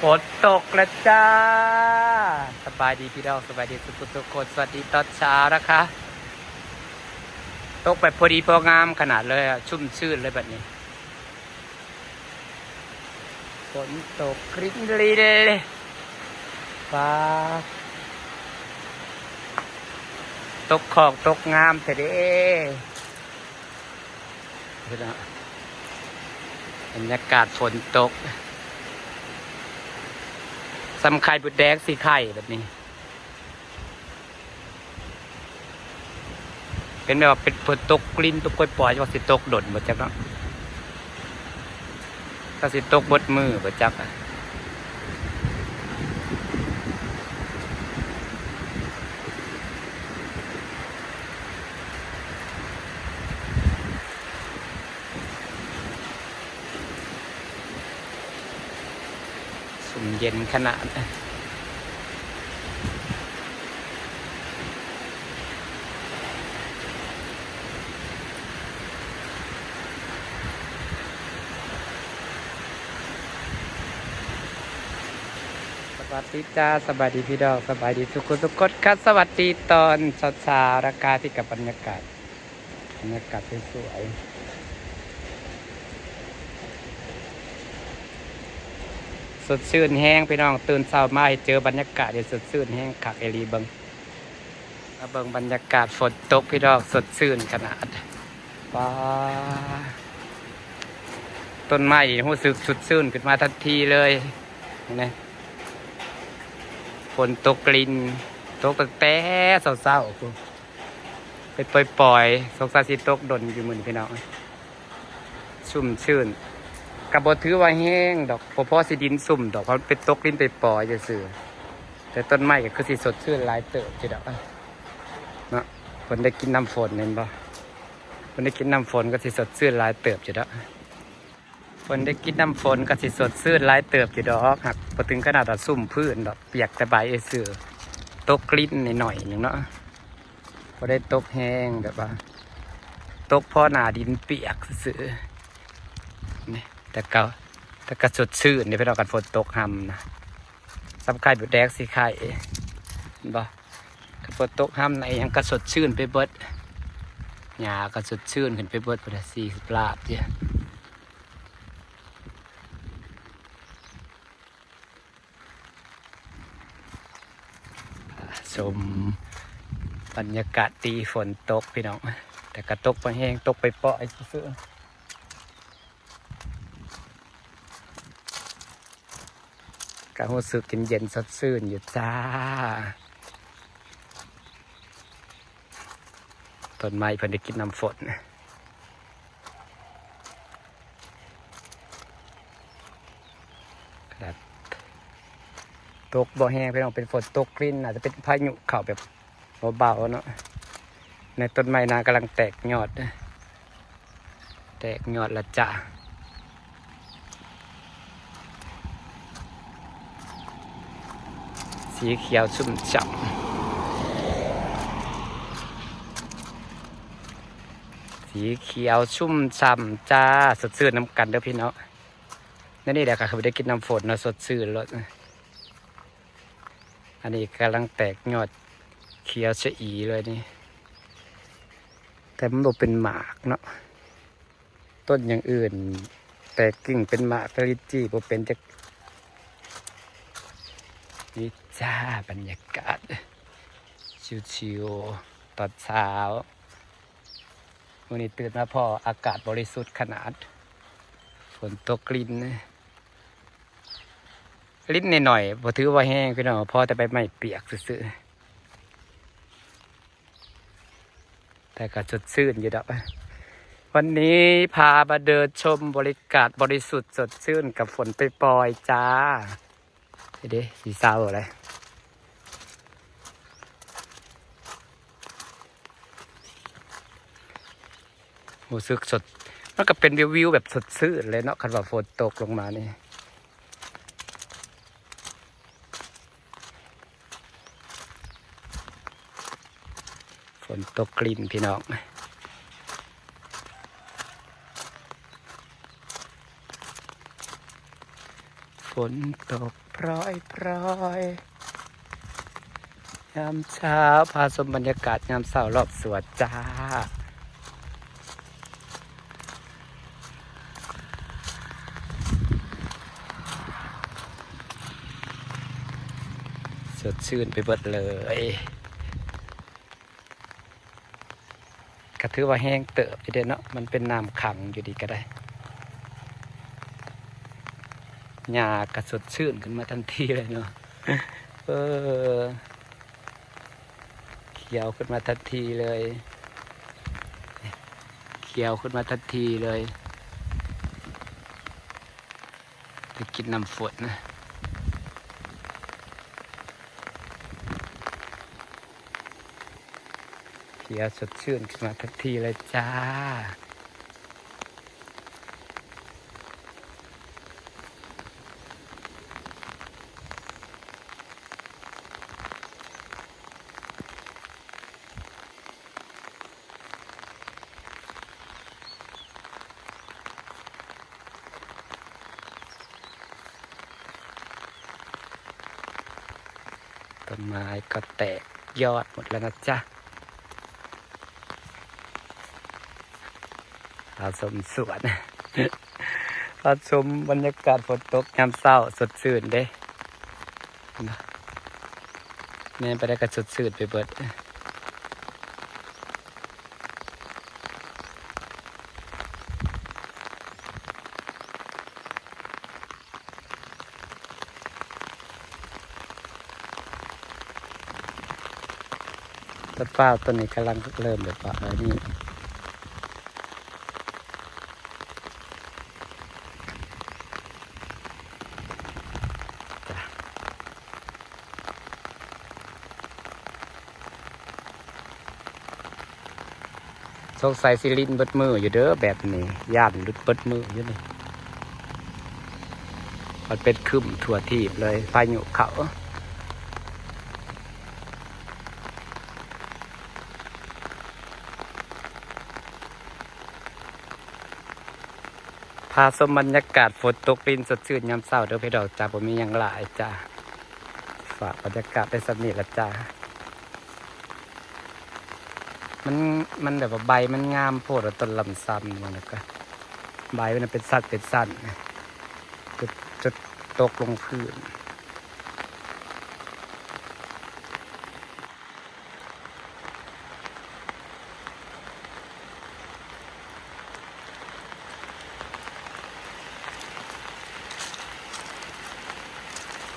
ຝົນຕົກແລ້ວຈ້າ. ສະບາຍດີພີ່ນ້ອງ, ສະບາຍດີທຸກໆຄົນ, ສະຫວັດດີຕອນເຊົ້ານະຄະ. ຕົກແບບພໍດີພໍງາມຂະໜາດເລີຍອະ, ຊຸ່ມຊື່ນເລີຍບັດນີ້. ຝົນຕົກລິນລິນເລີຍ. ຟ້າຕົກຄອກຕົກງາມແທ້ເດ້. ພີ່ນ້ອງ, ບັນຍາກາດຝົນຕົກ, ສ່ຳໄຂ່ມົດແດງຊິໄຂ່ແບບນີ້. ເປັນແບບວ່າເປັນຝົນຕົກລິນຕົກປ່ອຍໆ, ວ່າຊິຕົກດົນບໍ່ຈັກເນາະ. ກໍຊິຕົກເບິດມື້ບໍ່ຈັກ. ຊຸ່ມເຢັນຂະໜາດ. ສະຫວັດດີຈ້າ, ສະບາຍດີພີ່ນ້ອງ, ສະບາຍດີທຸກຄົນທຸກຄົນຄັບ. ສະຫວັດດີຕອນເຊົ້າໆນະຄະ. ທີ່ກັບບັນຍາກາດ ບັນຍາກາດສວຍໆ ສົດຊື່ນແຮງພີ່ນ້ອງ. ຕື່ນເຊົ້າມາໃຫ້ເຈີບັນຍາກາດທີ່ສົດຊື່ນແຮງຄັກອີ່ຫຼີ. ເບິ່ງ ມາເບິ່ງບັນຍາກາດຝົນຕົກພີ່ນ້ອງ, ສົດຊື່ນຂະໜາດ. ປາ ຕົ້ນໄມ້ນີ້ຮູ້ສຶກສົດຊື່ນຂຶ້ນມາທັນທີເລີຍ. ເຫັນໄໝ? ຝົນຕົກລິນ, ຕົກຕັ້ງແຕ່ເຊົ້າໆພຸ້ນ. ເປັນປ່ອຍໆ, ສົງໄສຊິຕົກດົນຢູ່ມື້ນີ້ພີ່ນ້ອງ. ຊຸ່ມຊື່ນ, ກໍບໍ່ຖືວ່າແຮງດອກ, ບໍ່ພໍຊິດິນຊຸ່ມດອກ, ເພາະມັນເປັນຕົກລິນປ່ອຍໆຊື່ໆ. ແຕ່ຕົ້ນໄມ້ກໍຄືຊິສົດຊື່ນຫຼາຍເຕີບຢູ່ດອກເນາະ. ເພິ່ນໄດ້ກິນນ້ຳຝົນແມ່ນບໍ່? ເພິ່ນໄດ້ກິນນ້ຳຝົນກໍຊິສົດຊື່ນຫຼາຍເຕີບຢູ່ດອກ. ເພິ່ນໄດ້ກິນນ້ຳຝົນກໍຊິສົດຊື່ນຫຼາຍເຕີບຢູ່ດອກ, ຫາກບໍ່ເຖິງຂະໜາດວ່າຊຸ່ມພື້ນດອກ, ປຽກແຕ່ໃບຊື່ໆ. ຕົກລິນໜ້ອຍໆໜຶ່ງເນາະ. ບໍ່ໄດ້ຕົກແຮງ, ແບບວ່າຕົກພໍໜ້າດິນປຽກຊື່ໆ. ນີ້ ແຕ່ກໍ ແຕ່ກໍສົດຊື່ນເດ້ພີ່ນ້ອງ, ຄັນຝົນຕົກຮຳນະ. ສ່ຳໄຂ່ມົດແດງຊິໄຂ່ ເຫັນບໍ່? ຄັນຝົນຕົກຮຳນະ ອີ່ຫຍັງກໍສົດຊື່ນໄປເບິດ, ຫຍ້າກໍສົດຊື່ນຂຶ້ນໄປເບິດພຸ້ນນະ, ສີສະຫຼາບເດ. ຊົມບັນຍາກາດຕີຝົນຕົກພີ່ນ້ອງ, ແຕ່ກໍຕົກບໍ່ແຮງ, ຕົກໄປເປາະຊື່ໆ. ກໍຮູ້ສຶກເຢັນໆ ສົດຊື່ນຢູ່ຈ້າ. ຕົ້ນໄມ້ເພິ່ນໄດ້ກິນນ້ຳຝົນ. ຂະໜາດຕົກບໍ່ແຮງພີ່ນ້ອງ, ເປັນຝົນຕົກລິນ, ອາດຈະເປັນພາຍຸເຂົ້າແບບເບົາໆເນາະ. ໃນຕົ້ນໄມ້ນາກຳລັງແຕກຍອດ, ແຕກຍອດລະຈ້າ. ສີຂຽວຊຸ່ມຊ່ຳ, ສີຂຽວຊຸ່ມຊ່ຳຈ້າ. ສົດຊື່ນນຳກັນເດີພີ່ນ້ອງ. ແນວນີ້ແຫຼະກໍຄືໄດ້ກິນນ້ຳຝົນເນາະ, ສົດຊື່ນໂລດ. ອັນນີ້ກຳລັງແຕກຍອດຂຽວຊະອີເລີຍນີ້, ແຕ່ມັນບໍ່ເປັນໝາກເນາະ. ຕົ້ນຢ່າງອື່ນແຕກກິ່ງເປັນໝາກ, ແຕ່ລິນຈີ່ບໍ່ເປັນຈັກ. ນີ້ຈ້າ ບັນຍາກາດຊິວໆຕອນເຊົ້າ. ມື້ນີ້ຕື່ນມາພໍ້ອາກາດບໍລິສຸດຂະໜາດ, ຝົນຕົກລິນ, ລິນໜ້ອຍໆ ບໍ່ຖືວ່າແຮງພີ່ນ້ອງ, ພໍແຕ່ໃບໄມ້ປຽກຊື່ໆ. ແຕ່ກໍສົດຊື່ນຢູ່ດອກ. ວັນນີ້ພາມາເດີນຊົມບໍລິກາດບໍລິສຸດສົດຊື່ນກັບຝົນປອຍໆຈ້າ. ເດ້ ຊິເຊົາແລ້ວ. ຮູ້ສຶກສົດ, ມັນກໍເປັນວິວໆແບບສົດຊື່ນເລີຍເນາະ, ຄັນວ່າຝົນຕົກລົງມານີ້. ຝົນຕົກລິນພີ່ນ້ອງ, ຝ ຝົນຕົກພຣອຍໆ ຍາມເຊົ້າ ພາຊົມບັນຍາກາດຍາມເຊົ້າລອບສວນຈ້າ. ສົດຊື່ນໄປເບິດເລີຍ. ກະຖືວ່າແຮງເຕີບຢູ່ເດ້ເນາະ, ມັນເປັນນ້ຳຂັງຢູ່ນີ້ກະໄດ້. ຫຍ້າກະສົດຊື່ນຂຶ້ນມາທັນທີເລີຍເນາະ. ເອີ ຂຽວຂຶ້ນມາທັນທີເລີຍ, ຂຽວຂຶ້ນມາທັນທີເລີຍ. ໄດ້ກິນນ້ຳຝົນນະ, ເຂຍສົດຊື່ນຂຶ້ນມາທັນທີເລີຍຈ້າ. ต้นไม้ก็แตกยอดหมดแล้วนะจ๊ะ มาชมสวน มาชมบรรยากาศฝนตกยามเช้า สดชื่นเด้ แนมไปได้ก็สดชื่นไปเบิด. ต้นพร้าวต้นนี้กำลังเริ่มแบบว่า เออ นี่ สงสัยสิลินเบิดมื้ออยู่เด้อแบบนี้ ย่านหลุดเบิดมื้ออยู่นี่ มันเป็นครึ้มทั่วทีปเลย พายุเข้า พาชมบรรยากาศฝนตกรินสดชื่นยามเช้าเด้อพี่น้องจ้า บ่มีหยังหลายจ้า ฝากบรรยากาศได้ส่ำนี้ล่ะจ้า. มัน มันแบบว่าใบมันงามโพด ต้นลำซำ แล้วก็ใบมันเป็นชั้นเป็นชั้น จน จนตกลงพื้น.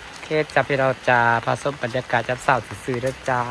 โอเคจ้าพี่น้องจ้า พาชมบรรยากาศยามเช้าซื่อๆเด้อจ้า.